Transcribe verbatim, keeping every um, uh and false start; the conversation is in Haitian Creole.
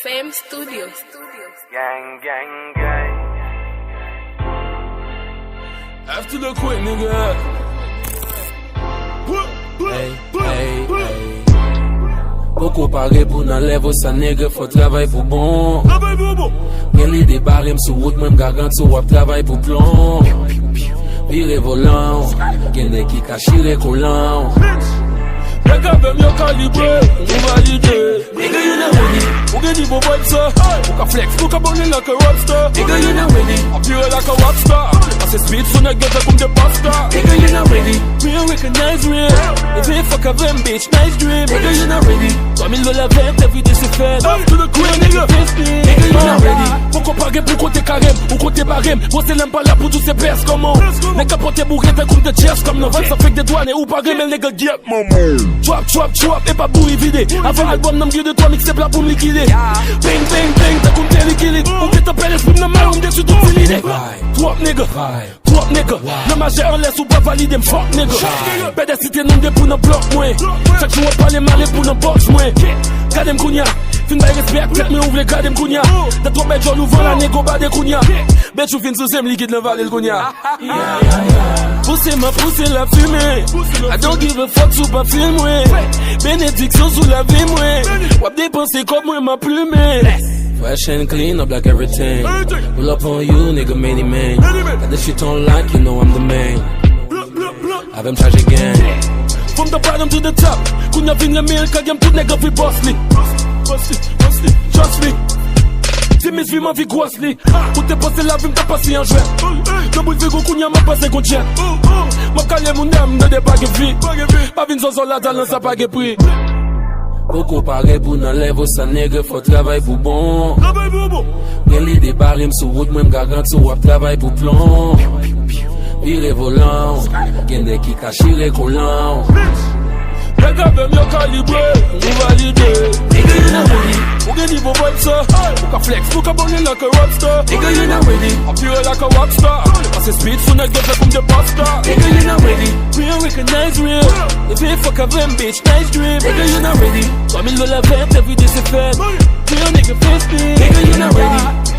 Fame Studio. Gang, gang, gang. After the quick, nigga. Hey, hey, hey. Poko pare pou nan level sa, nigga, fò travay pou bon. Gen lide bare m sou wout mwen, m garanti w ap travay pou plon. Vire volan w, gen nèg ki ka chire kolan w. Nèg avè m yo kalibre, nou valide. Nigga, you not ready. Ou gen nivo vibe sa. Ou ka flex, ou ka ballin' like a rockstar. Nigga, you not ready. Ap vire like a rockstar. Pase speed sou nèg yo tankou m de pasta. Nigga, you not ready. Real recognize real. If you fuck avè m, bitch, nice dream. Nigga, you not ready. Twa mil dola vèt, everyday se fèt. Up to the queen, nigga. Nigga, you not ready. Poko pare pou kote kare m, ou kote bare m. Bon, se lè m pa la pou di w se best, come on. Nèg ka pote boure tankou m de chest, come on. Vibe sa fake de dwane, ou pa renmen nèg get. Trap, trap, trap, e pa bouri vide. Avan albòm nan, m gen de twa mixtape la pou m likide. Bang, bang, bang, tankou m te likilid. Ou gentan pèd espri m nan, mal ou m detwi tout ti lide. Twòp nèg, twòp nèg. Nan majè anlè si w pa valide m, fuck nèg. Pèdè site nou de pou nan blòk mwen. Chak jou w ap pale mal e pou nan bòks mwen. Gade m kounya, fin bay respè ak tèt mwen, ou vle gade m kounya. Dat w ap bay djòl ou van la, nèg ou bade kounya. Bèt ou fin souse m, likid nan vale l kounya. Pouse m ap pouse lafimen. I don't give a fuck si w pa fil mwen. Benediksyon sou lavi mwen. W ap depanse kòb mwen, m ap plumen. Fresh and clean, I block everything. Pull up on you, nigga, many man. Got the shit on lock, you know I'm the man. Avè m chaje gang. From the bottom to the top. Kounya vin renmen l, kage m tout nèg anvi boss li. Boss li, boss li, trust me. Ti mis vi m anvi gwòs li. Ou te panse lavi m t ap pase an jwèt. Nan boul figo kounya m ap pase gon jet. M ap kale moun dam nan de pa gen vi. Pa vin zòzò la talan sa pa gen pri. Poko pare pou nan level sa, nèg, fò travay pou bon. Gen lide bare m sou wout mwen, m garanti w ap travay pou plon. Vire volan w, gen nèg ki ka chire kolan w. Nèg avè m yo kalibre, nou valide. Nigga, you not ready. Ou gen nivo vibe sa. Ou ka flex, ou ka ballin' like a rockstar. Nigga, you not ready. Ap vire like a rockstar. Pase speed sou nèg yo tankou m de pasta. Nigga, you not ready. Real recognize real. If you fuck avè m, bitch, nice dream. Nigga, you not ready. Twa mil dola vèt, everyday se fèt. Real nigga, face me. Nigga, you not ready.